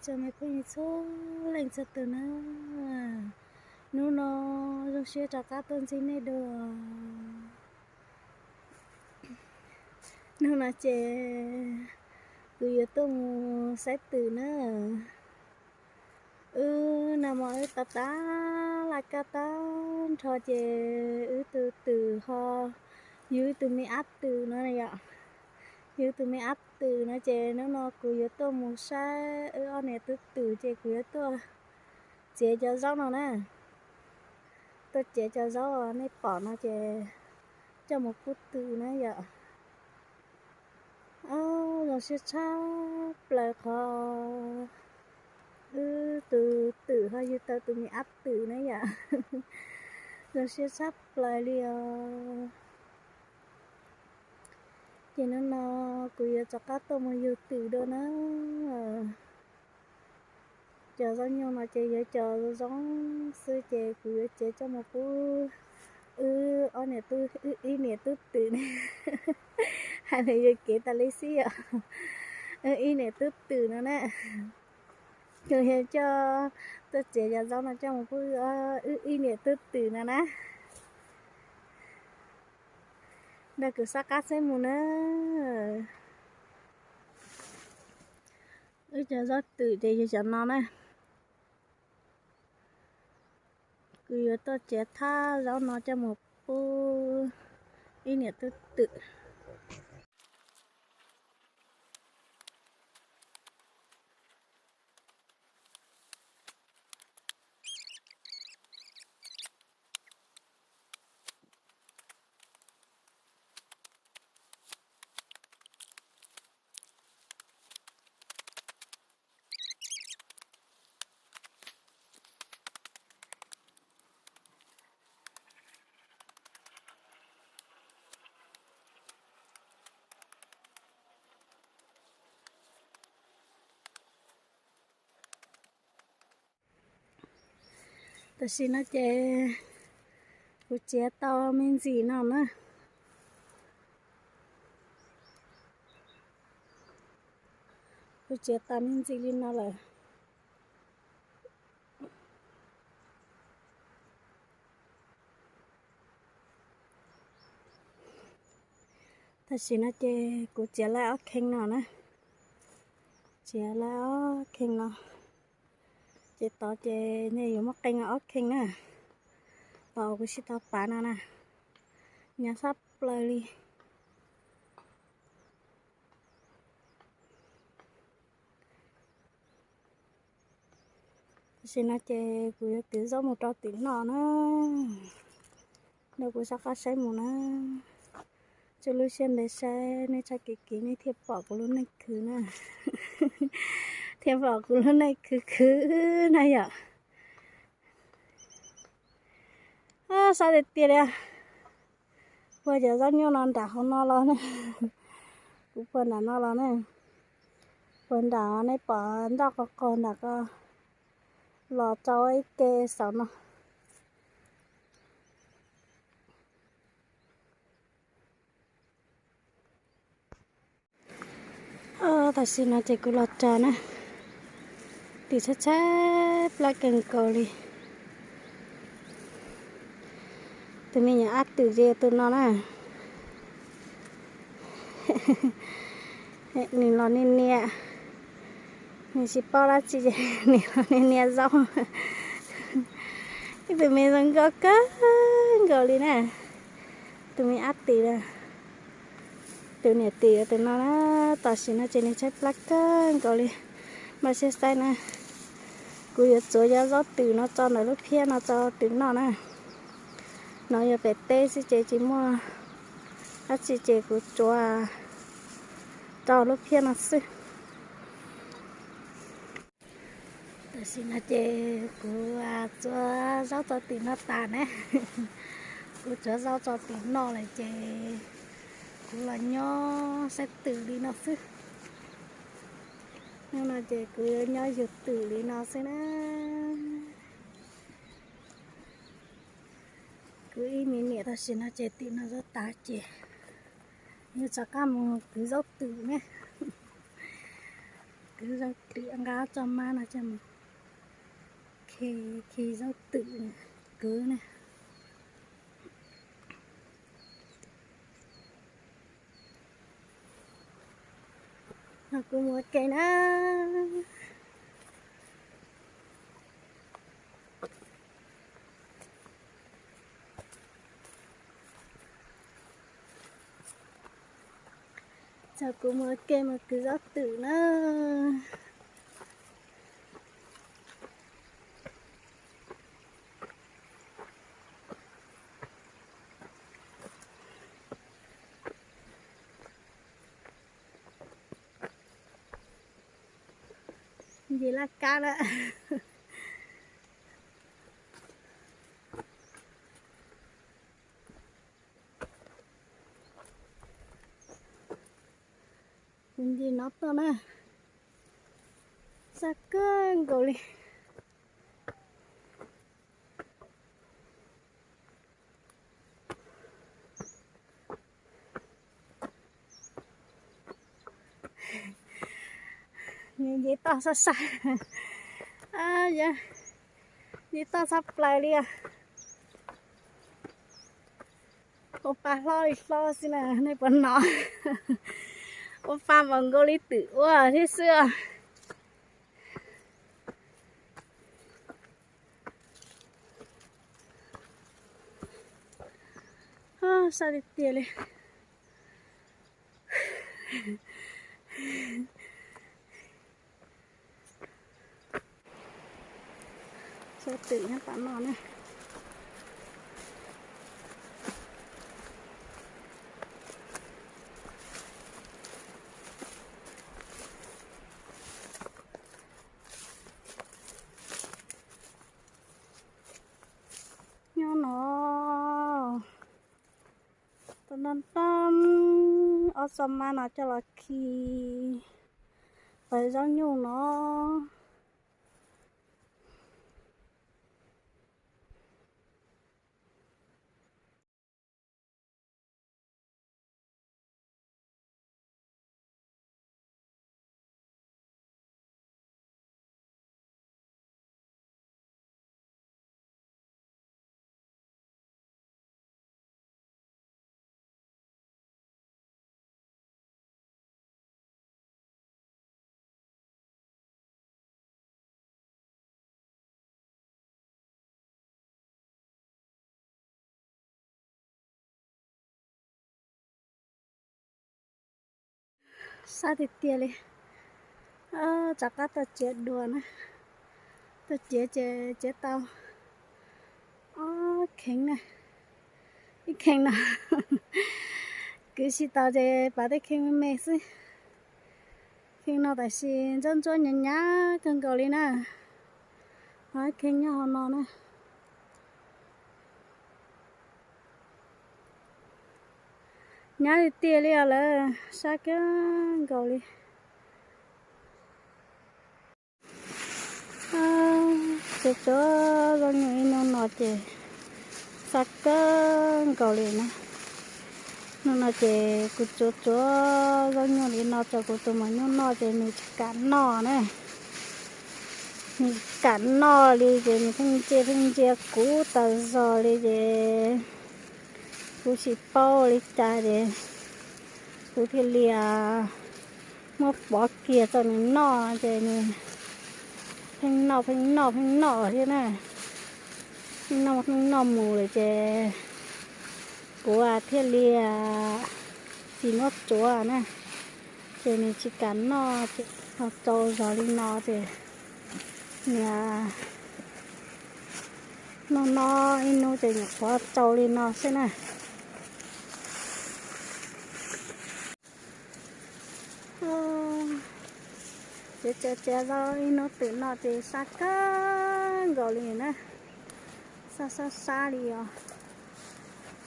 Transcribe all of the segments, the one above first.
Tsoom me phooj ywg txhua leej txhua tus na, hnub no zoo siab rov qab tuaj ntsib nej dua. Hnub no ces kuv yuav tuaj mus saib twm na. Wb nag hmo wb tau tag laj kab tag nrho ces wb tus twm ho, yug wb tus me ab twm no yom, yug wb tus me ab twm no ces hnub no kuv yuav tuaj mus saib wb ob niam tub twm ces kuv yuav tuaj txiav cov zaub no na. Tuaj txiav cov zaub nej pom no ces coj mus pub twm na yom. Zoo siab tshaj plaws qhov wb tus twm ho yug tau tus me ab twm na yom. Zoo siab tshaj plaws li os. Ces hnub no kuv yuav rov qab tuaj mus yug twm dua na. Cov zaub nyuj no ces yog cov zoo xwb ces kuv yuav txiav coj mus pub wb ob niam tub, wb ib niam tub twm ne. Hais li yuav kev tas li xwb yom. Wb ib niam tub twm no na. Kuv yuav coj, tuaj txiav cov zaub no coj mus pub wb ib niam tub twm no na. Nrog kuv sab qab saib mus na. Wb cov zaub twm ces yog cov no na. Kuv yuav tuaj txiav thaj zaub no coj mus pub ib niam tub twm. Tam sim no ces kuv txiav tau me ntsis no na. Kuv txiav tau me ntsis li no lawm. Tam sim no ces kuv txiav lawm ob kheej no na. Txiav lawm ob kheej no. Ces tod ces nej yuav muab qee ob kheej na. Tod kuv sib tau pav no na. Nyob sab plaws li. Tam sim no ces kuv yuav kwv zaub mus rau tim no na. Nrog kuv sab qab saib mus na. Tsuas lub siab ntev saib nej tshaj kev kev nej thiaj pom kuv lub neej khwv na. Thiaj pom kuv lub neej khwv khwv na yom. Sab tiag tiag li. Puag cov zaub nyuj no nram hauv no los na. Kuv puag nram no los na. Puag nram nej pom nroj qos qos nram ko los rau ib ke saum no. Tam sim no ces kuv los txog na, twm tshaib tshaib plab kawg nkaus li. Tus me nyuam ab twm ces tus no na, nws los niaj niaj, nws tsis paub dab tsi ces nws los niaj niaj zaub. Ib tus me zoo nkauj kawg nkaus li na, tus me ab twm na. Tus niam twm tus no na, tam sim no ces nws tshaib plab kawg nkaus li. Npaj siab saib na, kuv yuav txuav cov zaub twm no tso ntawm lub phiab no tso twm noj na. No yog pem teb xwb ces tsis muaj dab tsi ces kuv tsuav rau lub phiab no xwb. Tam sim no ces kuv txuav zaub tso twm noj tas na. Kuv txuav zaub tso twm noj lawm ces kuv los nyob saib twm li no xwb. Hnub no ces kuv yuav nyob yug twm li no xwb na. Kuv ib me niam tam sim no ces twm noj zaub tas ces yuav rov qab mus kwv zaub twm na. Zaub twm nqa tso mab no coj mus khi, khi zaub twm kwv na. No kuv mus ua ke na. Txog kuv mus ua ke mus kwv zaub twm na. Nce laj kab lawm. Kuv nce no tuaj na, xa kawg nkaus li. Nce toj sab sab, nce toj txhab plaws li os. Ua pa hlob li hlob xwb na, nej puas hnov? Ua pa npaum nkaus li twm ua thiab xwb os. Sab tiag tiag li. Sab twm nyob tom no na. Nyob no, tom no, ob txoj mab no coj los khi pawv zaub nyuj no. Sab tiag tiag li. Rov qab tuaj ciav dua na. Tuaj ciav ces ciav tau ob kheev na. Ib kheev no kwv tsis tau ces pam tej kheev me me xwb. Kheev no tab sis ntsuab ntsuab nyab nyab kawg nkaus li na. Ho ib kheev nyob hauv no na. Nyab tiag tiag li os lawm, sab kawg nkaus li. Tsuav tsuav zaub nyuj ib hnub no ces sab kawg nkaus li na. Hnub no ces kuv tsuav tsuav zaub nyuj li no rau kuv tus maum nyuj noj ces nws tsis kam noj na. Nws tsis kam noj li ces nws pheej ntsia pheej ntsia kuv tas zog li ces kuv tsis paub li cas ces kuv thiaj li muab pov kiag rau nws noj ces nws pheej noj pheej noj pheej noj thiab na. Pheej noj pheej noj mus lawm ces kuv thiaj li tsis muab tsuav na. Ces nws tsis kam noj ces ho tsau zog li no ces nws noj noj ib hnub ces nyuam qhuav tsau li no xwb na. Ces tsev tsev zaub ib hnub twm no ces sab kawg nkaus li na. Sab sab sab li os.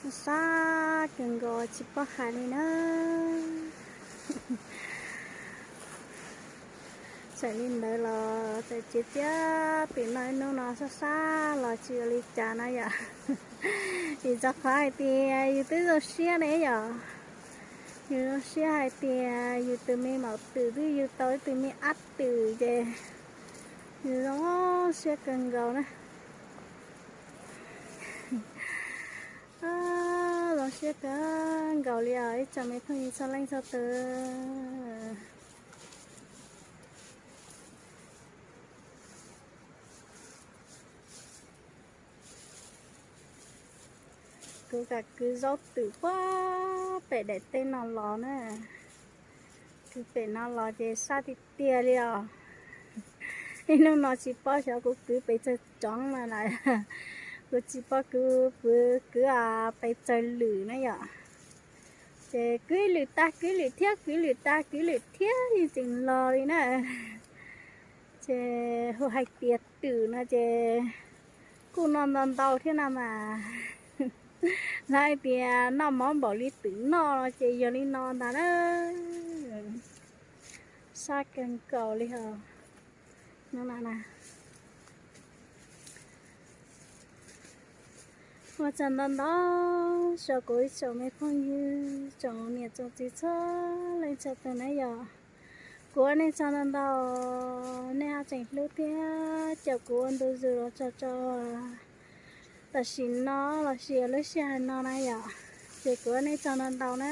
Sab sab kawg nkaus tsis paub hais li na. Txawm li ntawd los txawm tsev tsev twm no ib hnub no sab sab los tsis ua li cas na yom. Vim rau qhov hais tias yus twb zoo siab ne yom. Yus zoo siab hais tias yus tus me maum twm twb yug tau ib tug me ab twm ces yus zoo siab kawg nkaus na. Zoo siab kawg nkaus li os ib tsoom me phooj ywg txhua leej txhua tus. Kuv kam kwv zaub twm puag pem daim teb no los na. Kwv pem no los ces sab tiag tiag li os. Ib hnub no tsis paub xyov kuv kwv pes tsawg tsoov na lawm. Kuv tsis paub kuv kwv kwv pes tsawg lwm na yom. Ces kwv lwm tag kwv lwm thiab kwv lwm tag kwv lwm thiab yeej tseem los li na. Ces hu hais tias twm no ces kuj noj ntau ntau thiab no mas. Lawv hais tias noj mov npaum li twm noj no ces yog li no ntag na. Sab kawg nkaus li os. Ua tsaug ntau ntau rau kuv ib tsoom me phooj ywg tsoom niam tsoom txiv txhua leej txhua tus na yom. Kuv ua nej tsaug ntau ntau, nej haj tseem hlub thiab caum kuv ua ntu zus los txog rau tam sim no los sis lub sij hawm no na yom. Ces kuv ua nej tsaug ntau ntau na.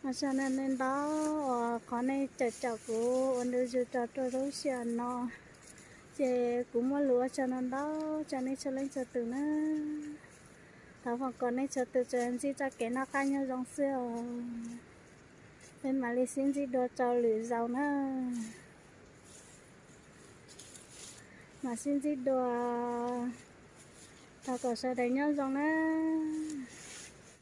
Ua tsaug ntau ntau uas qhov nej caum caum kuv ua ntu zus rau rau lub sij hawm no. Ces kuv muaj lus ua tsaug ntau ntau rau nej txhua leej txhua tus na. Thov foom kom nej txhua tus tsuas ntsib txoj kev noj qab nyob zoo xwb os. Peb mam li sib ntsib dua rau lwm zaus na. Mam sib ntsib dua. Thov kom sawv daws nyob zoo na.